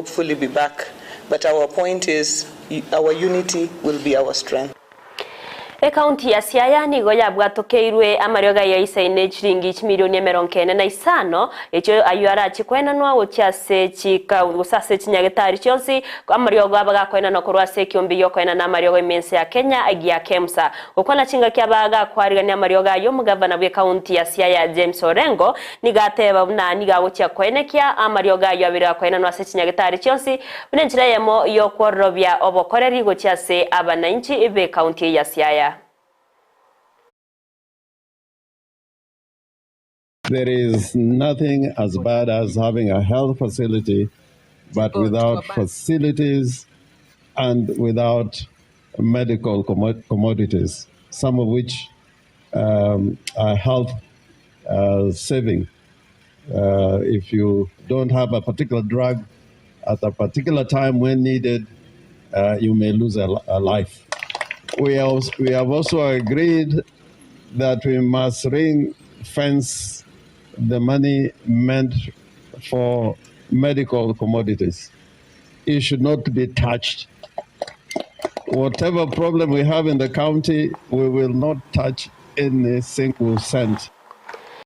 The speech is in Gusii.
hopefully be back. But our point is our unity will be our strength. Ekaunti ya Siaya nigo yabwatokeirwe amariogo ayio aisaine chiringi chimilioni emerongo ene na isano, echio ayio arachie koenanwa gochia ase chika gose ase chinyagetari chionsi, amariogo aba gakoenanwa korwa ase ekiombe giokoenana amariogo ime ense ya Kenya gia KEMSA. Gokwana chingaki aba gakwarigania amariogo ayio omogavana bw'ekaunti ya Siaya James Orengo nigo ateba buna nigo agochia koenekia amariogo ayio abere gakoenanwa ase chinyagetari chionsi Buna enchera eyemo y'okwororobia obokoreri gochia ase abanainchi b'ekaunti ya Siaya. There is nothing as bad as having a health facility but without facilities and without medical commodities, some of which um, are health uh, saving. Uh, if you don't have a particular drug at a particular time when needed, uh, you may lose a, a life. We, also, we have also agreed that we must ring fence the money meant for medical commodities. It should not be touched. Whatever problem we have in the county, we will not touch any single cent.